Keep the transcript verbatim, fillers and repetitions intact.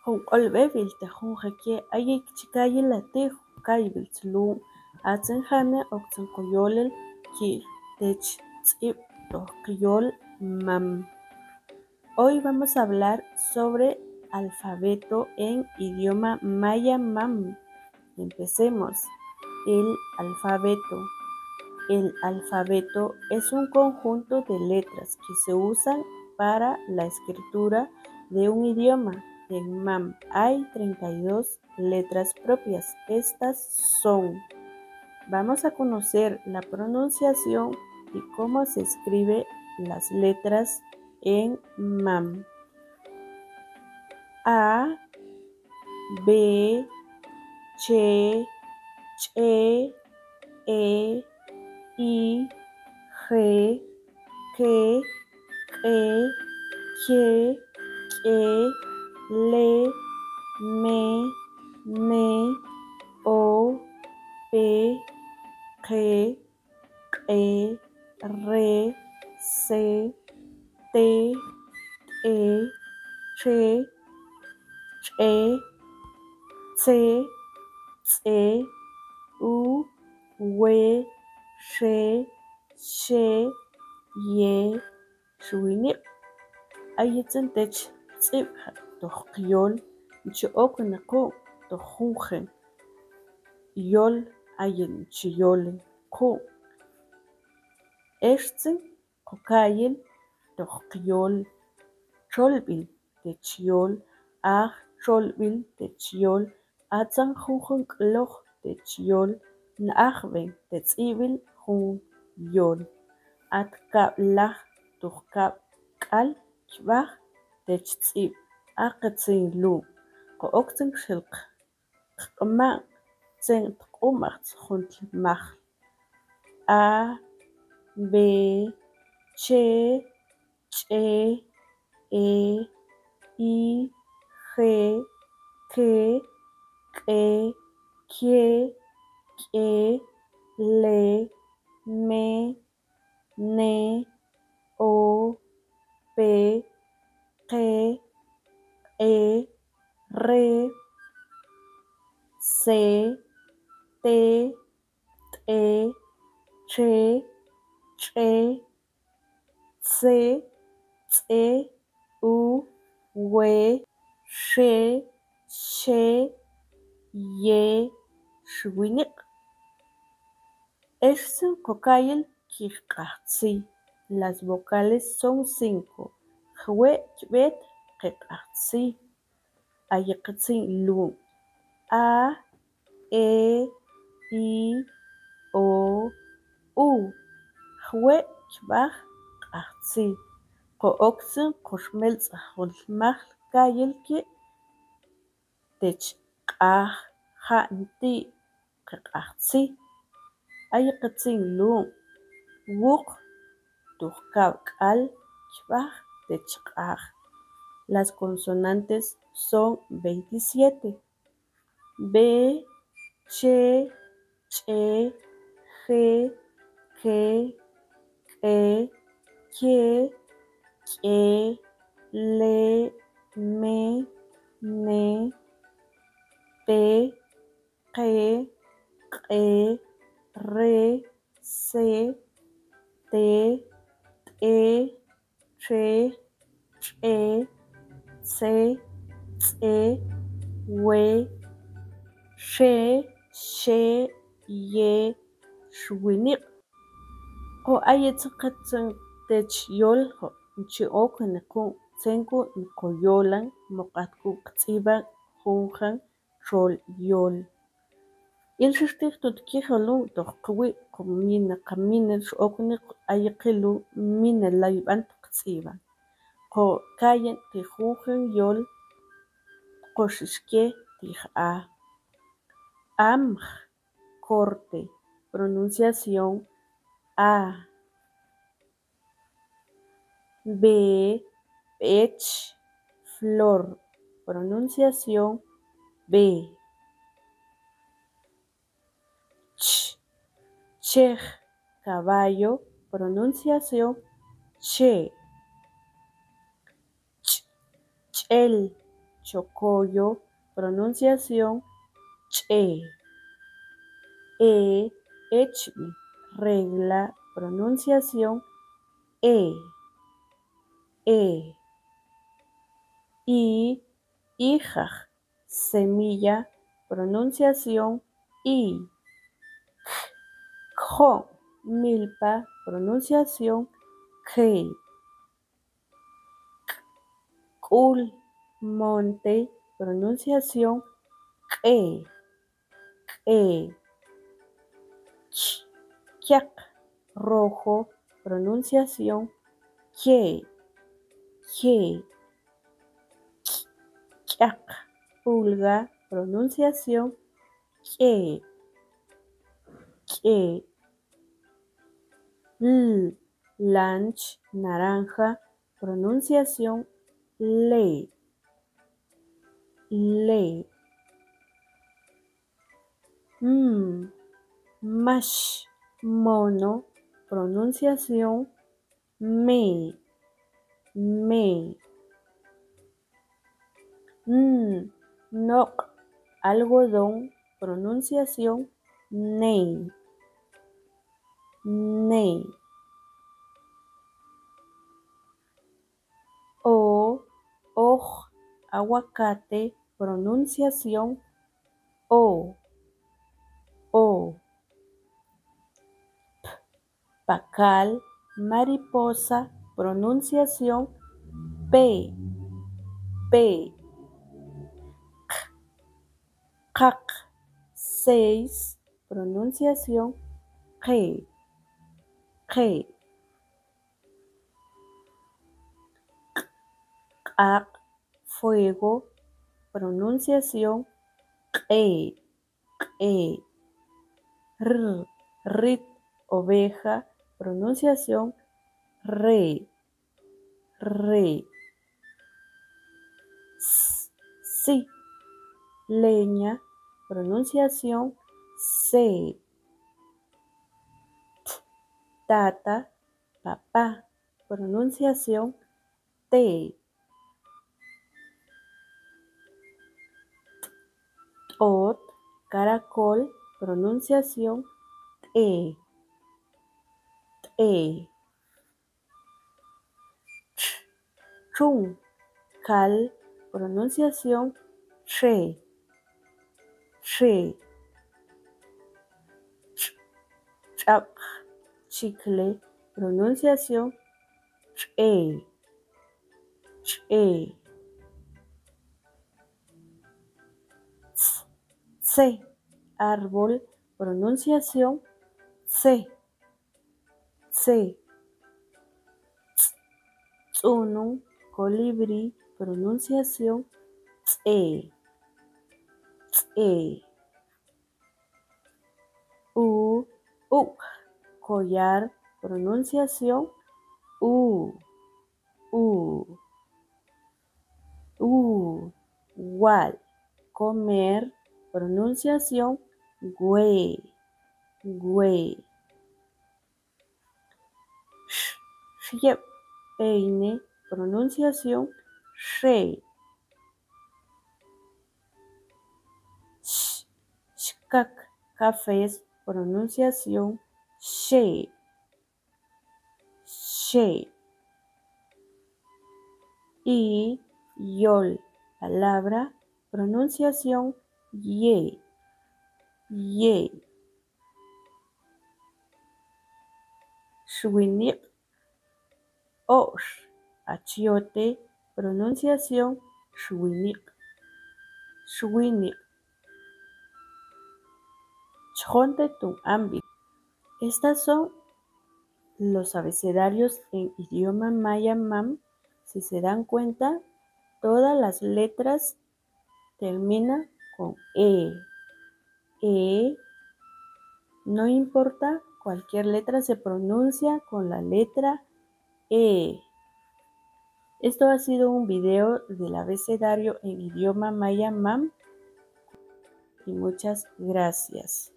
Jun q'olb'ebil te junjun ki' ayik chi kayin la ti', jun kayb'il chi lu'um, atsin jane' oktzin koyolel ki' tech ts'ib' toj kyol mam. Hoy vamos a hablar sobre alfabeto en idioma maya mam. Empecemos. El alfabeto. El alfabeto es un conjunto de letras que se usan para la escritura de un idioma. En mam hay treinta y dos letras propias. Estas son. Vamos a conocer la pronunciación y cómo se escribe las letras en mam. A, B, C, C, E, I, G, K, K, K, K, L, M, N, O, P, Q, Q, R, S, T, T, Č, Č, Ts, Tz, U, W, X, X, Y, xwiniq'. Ayetzin tech ts'ib' toj qyol, chi okne qu' toj junjun yol ayen chi yole qu'. Extzin kokayin toj qyol, cholb'il tech yol, aj cholb'il tech yol, atzan junjun k'loj tech yol, na'ajb'en te ts'ib'il jun yol. At kab' laj tuj kab' k'al kib'aj tech ts'ib', aketzin lu'. Ko oktzin xel q'ma'n tze'nj tq'umaktz juntl majl. A, B, C, C, E, I, G, K, K, K, K, L, M, N, O, P, Q, Q, R, S, T, T, Ch, Ch, Tz, Tz, U, W, X, X, Y, xwiniq'. Extzin kokayin kiq'ajtzi. Las vocales son cinco. Jwe' kib'et kiq'ajtzi. Ayeketzin lu'. A, E, I, O, U. Jwe' kib'aj q'ajtzi. Ko oktzin koxmeltz'aj juntl majl kayin ki' tech q'aj ja' nti' kiq'ajtzi. Ayeketzin lu'. Wuq tuj kab' k'al kib'aj tech q'aj. Las consonantes son veintisiete. B, C, C, G, K, K, K, K, L, M, N, P, Q, Q, R, S, T, T, Ch, Ch, Tz, Tz, W, X, X, Y, xwiniq'. Ko ayetzin ketzin tech yol, chi okne qu' tzenk'u koyolan, moq'at k'u kts'iban junjan chol yol. Ilxix ti' jtut kijelun toj qwi', ko mina, ka mina x'okne, ayeqilun mina layb'an toj kts'iban. Ko kayin ti' junjan yol, ko xixke ti' ja' a. Amj, corte, pronunciación a. B, b'ech, flor, pronunciación b. Ch, chej, caballo, pronunciación che. Ch, ch'el, Chocoyo, pronunciación ch'e. E, echb'i, regla, pronunciación e, e. I, ijaj, semilla, pronunciación i. K, kjo'n, milpa, pronunciación ke. K, k'ul, monte, pronunciación k'e, k'e. Ch, chaq, rojo, pronunciación che, che. Ch, ch'aq, pulga, pronunciación ch'e, ch'e. L, lunch, naranja, pronunciación le, le. M, max, mono, pronunciación me, me. N, noq', algodón, pronunciación ne, ne. O, oj, aguacate, pronunciación o, o. P, pakal, mariposa, pronunciación pe, pe. Q, qaq, seis, pronunciación qe, qe. Q, q'aq, fuego, pronunciación q'e, q'e. R, rit, oveja, pronunciación re, re. S, si, leña, pronunciación se. T, tata, papá, pronunciación te. T, t'ot, caracol, pronunciación t'e, t'e. Ch, txun, kal, pronunciación txe, txe. Ch, tx'ab'j, chicle, pronunciación tx'e, tx'e. Tz, tze, árbol, pronunciación tze, tze. Tz, tz'unun, colibrí, pronunciación tze, tze. U, uk'j, collar, pronunciación u, u. U, wal, comer, pronunciación we, we. X, xyeb, peine, pronunciación xe, x, xkak, cafés, pronunciación xe, xe. I, yol, palabra, pronunciación ye, ye. Xwiniq, o'x, achiote, pronunciación xwiniq, xwiniq. Chxonte tun amb'il. Estas son los abecedarios en idioma maya mam. Si se dan cuenta, todas las letras termina con e. E, no importa, cualquier letra se pronuncia con la letra e. Esto ha sido un video del abecedario en idioma maya mam y muchas gracias.